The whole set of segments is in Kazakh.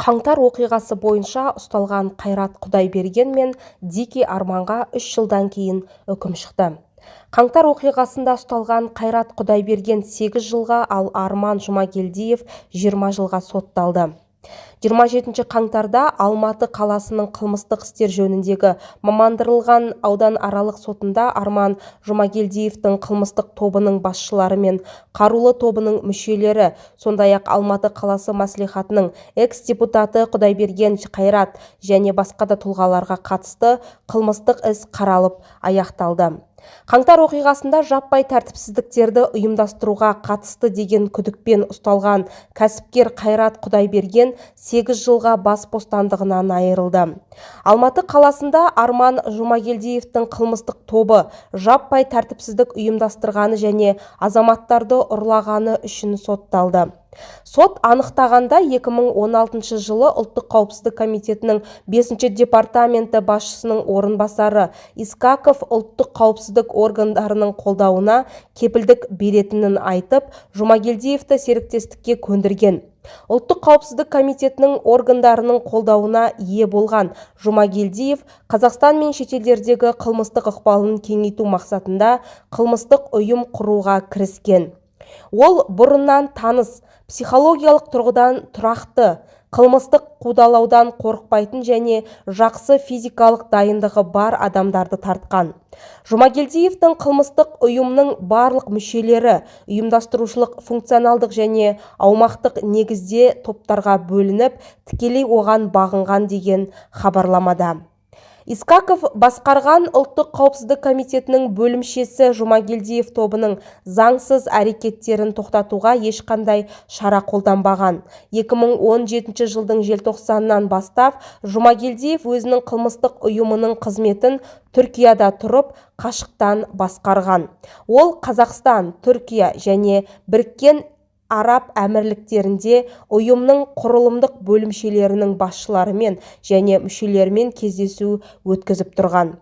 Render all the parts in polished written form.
Қаңтар оқиғасы бойынша ұсталған Қайрат Құдайберген мен Дикий Арманға 3 жылдан кейін үкім шықты. Қаңтар оқиғасында ұсталған Қайрат Құдайберген 8 жылға, ал Арман Жұмагелдиев 20 жылға сотталды. 27 қаңтарда Алматы қаласының қылмыстық істер жөніндегі мамандандырылған ауданаралық сотында Арман Жұмагелдиевтің қылмыстық тобының басшылары мен қарулы тобының мүшелері, сондай-ақ Алматы қаласы мәслихатының экс-депутаты Құдайберген Қайрат және басқа да тұлғаларға қатысты қылмыстық іс қаралып, аяқталды. Қаңтар оқиғасында жаппай тәртіпсіздіктерді ұйымдастыруға қатысты деген күдікпен ұсталған кәсіпкер Қайрат Құдайберген 8 жылға бас бостандығынан айырылды. Алматы қаласында Арман Жұмагелдиевтің қылмыстық тобы жаппай тәртіпсіздік ұйымдастырғаны және азаматтарды ұрлағаны үшін сотталды. Сот анықтағандай, 2016 жылы Ұлттық қауіпсіздік комитетінің 5 департаменті басшысының орынбасары Искаков ұлттық қауіпсіздік органдарының қолдауына кепілдік беретінін айтып, Жұмагелдиевті серіктестікке көндірген. Ұлттық қауіпсіздік комитетінің органдарының қолдауына ие болған Жұмагелдиев Қазақстан мен шетелдердегі қылмыстық ықпалын кеңейту мақсатында қылмыстық ұйым құруға кіріскен. Ол бұрыннан таныс, психологиялық тұрғыдан тұрақты, қылмыстық қудалаудан қорықпайтын және жақсы физикалық дайындығы бар адамдарды тартқан. Жұмагелдиевтің қылмыстық ұйымның барлық мүшелері ұйымдастырушылық, функционалдық және аумақтық негізде топтарға бөлініп, тікелей оған бағынған, деген хабарламада. Искаков басқарған Ұлттық қауіпсіздік комитетінің бөлімшесі Жұмагелдиев тобының заңсыз әрекеттерін тоқтатуға ешқандай шара қолданбаған. 2017 жылдың желтоқсанынан бастап Жұмагелдиев өзінің қылмыстық ұйымының қызметін Түркияда тұрып, қашықтан басқарған. Ол Қазақстан, Түркия және Біріккен Араб Әмірліктерінде ұйымның құрылымдық бөлімшелерінің басшыларымен және мүшелерімен кездесу өткізіп тұрған.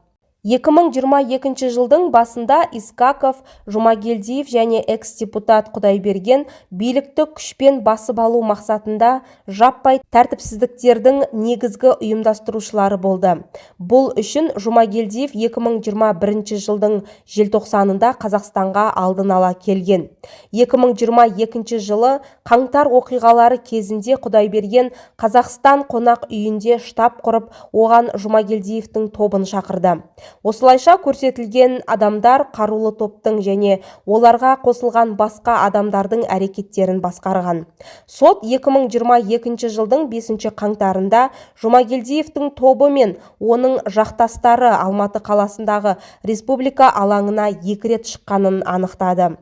2022 жылдың басында Искаков, Жұмагелдиев және экс-депутат Құдайберген билікті күшпен басып алу мақсатында жаппай тәртіпсіздіктердің негізгі ұйымдастырушылары болды. Бұл үшін Жұмагелдиев 2021 жылдың желтоқсанында Қазақстанға алдын ала келген. 2022 жылы қаңтар оқиғалары кезінде Құдайберген Қазақстан қонақ үйінде штаб құрып, оған Жұмагелдиевтің тобын шақырды. Осылайша, көрсетілген адамдар қарулы топтың және оларға қосылған басқа адамдардың әрекеттерін басқарған. Сот 2022 жылдың 5 қаңтарында Жұмагелдиевтің тобы мен оның жақтастары Алматы қаласындағы Республика алаңына екі рет шыққанын анықтады.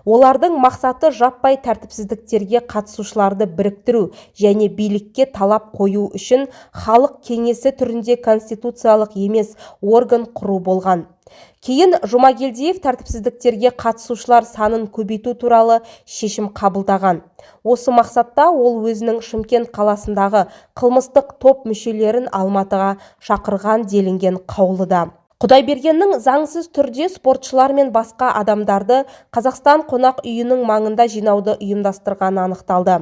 Олардың мақсаты жаппай тәртіпсіздіктерге қатысушыларды біріктіру және билікке талап қою үшін халық кеңесі түрінде конституциялық емес орган құру болған. Кейін Жұмагелдиев тәртіпсіздіктерге қатысушылар санын көбейту туралы шешім қабылдаған. Осы мақсатта ол өзінің Шымкент қаласындағы қылмыстық топ мүшелерін Алматыға шақырған, делінген қаулыда. Құдайбергеннің заңсыз түрде спортшылар мен басқа адамдарды Қазақстан қонақ үйінің маңында жинауды ұйымдастырғаны анықталды.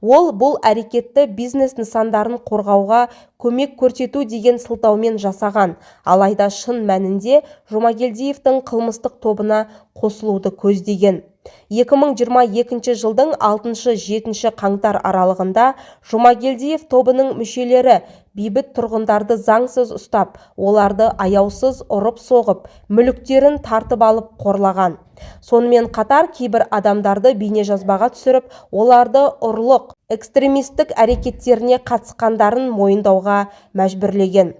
Ол бұл әрекетті бизнес нысандарын қорғауға көмек көрсету деген сылтаумен жасаған, алайда шын мәнінде Жұмагелдиевтің қылмыстық тобына қосылуды көздеген. 2022 жылдың 6-7 қаңтар аралығында Жұмагелдиев тобының мүшелері бейбіт тұрғындарды заңсыз ұстап, оларды аяусыз ұрып-соғып, мүліктерін тартып алып, қорлаған. Сонымен қатар кейбір адамдарды бейнежазбаға түсіріп, оларды ұрлық, экстремистік әрекеттеріне қатысқандарын мойындауға мәжбүрлеген.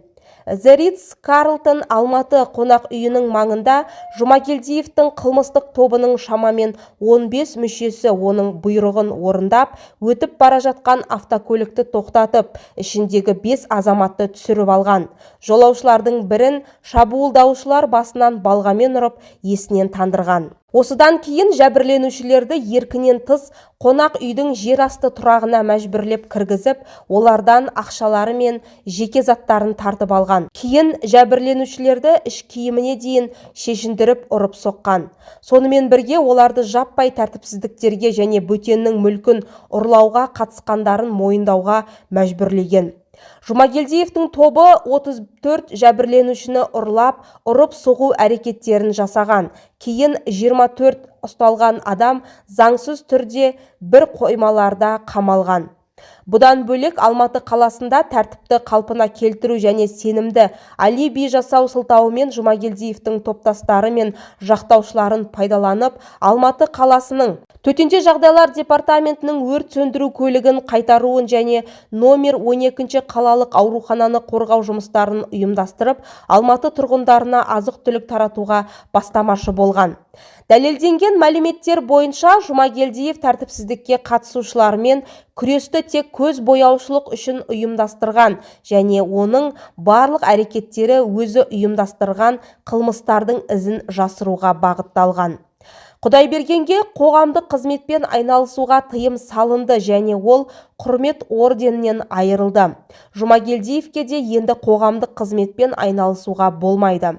The Ritz Carlton Алматы қонақ үйінің маңында Жұмагелдиевтің қылмыстық тобының шамамен 15 мүшесі оның бұйрығын орындап, өтіп бара жатқан автокөлікті тоқтатып, ішіндегі 5 азаматты түсіріп алған. Жолаушылардың бірін шабуылдаушылар басынан балғамен ұрып, есінен тандырған. Осыдан кейін жәбірленушілерді еркінен тыс Қонақ үйдің жерасты тұрағына мәжбүрлеп кіргізіп, олардан ақшалары мен жеке заттарын тартып алған. Кейін жәбірленушілерді іш киіміне дейін шешіндіріп ұрып соққан. Сонымен бірге оларды жаппай тәртіпсіздіктерге және бөтеннің мүлкін ұрлауға қатысқандарын мойындауға мәжбүрлеген. Жұмагелдиевтің тобы 34 жәбірленушіні ұрлап, ұрып-соғу әрекеттерін жасаған. Кейін 24 ұсталған адам заңсыз түрде бір қоймаларда қамалған. Бұдан бөлек Алматы қаласында тәртіпті қалпына келтіру және сенімді алиби жасау сылтауымен Жұмагелдиевтің топтастары мен жақтаушыларын пайдаланып, Алматы қаласының Төтенше жағдайлар департаментінің өрт сөндіру көлігін қайтаруын және номер 12 қалалық аурухананы қорғау жұмыстарын ұйымдастырып, Алматы тұрғындарына азық-түлік таратуға бастамашы болған. Дәлелденген мәліметтер бойынша Жұмагелдиев тәртіпсіздікке қатысушылармен күресті тек көз бояушылық үшін ұйымдастырған және оның барлық әрекеттері өзі ұйымдастырған қылмыстардың ізін жасыруға бағытталған. Құдайбергенге қоғамдық қызметпен айналысуға тыйым салынды және ол құрмет орденінен айырылды. Жұмагелдиевке де енді қоғамдық қызметпен айналысуға болмайды.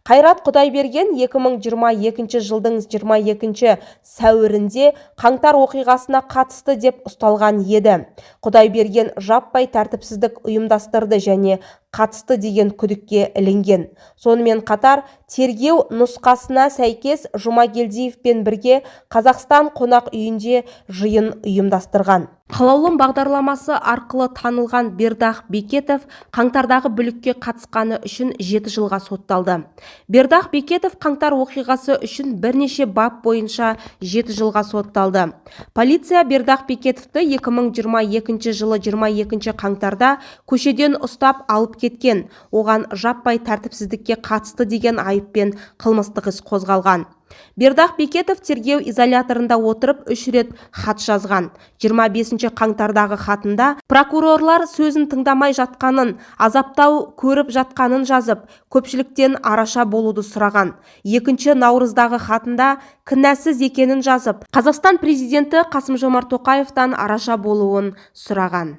Қайрат Құдайберген 2022 жылдың 22 сәуірінде қаңтар оқиғасына қатысты деп ұсталған еді. Құдайберген жаппай тәртіпсіздік ұйымдастырды және қатысты деген күдікке ілінген. Сонымен қатар тергеу нұсқасына сәйкес Жұмагелдиевпен бірге Қазақстан қонақ үйінде жиын ұйымдастырған. Қалаулым бағдарламасы арқылы танылған Бердақ Бекетов қаңтардағы бүлікке қатысқаны үшін 7 жылға сотталды. Бердақ Бекетов қаңтар оқиғасы үшін бірнеше бап бойынша 7 жылға сотталды. Полиция Бердақ Бекетовті 2022 жылы 22 қаңтарда көшеден ұстап алып кеткен. Оған жаппай тәртіпсіздікке қатысты деген айыппен қылмыстық іс қозғалған. Бердақ Бекетов тергеу изоляторында отырып 3 рет хат жазған. 25 қаңтардағы хатында прокурорлар сөзін тыңдамай жатқанын, азаптау көріп жатқанын жазып, көпшіліктен араша болуды сұраған. 2 наурыздағы хатында кінәсіз екенін жазып, Қазақстан президенті Қасым-Жомарт Тоқаевтан араша болуын сұраған.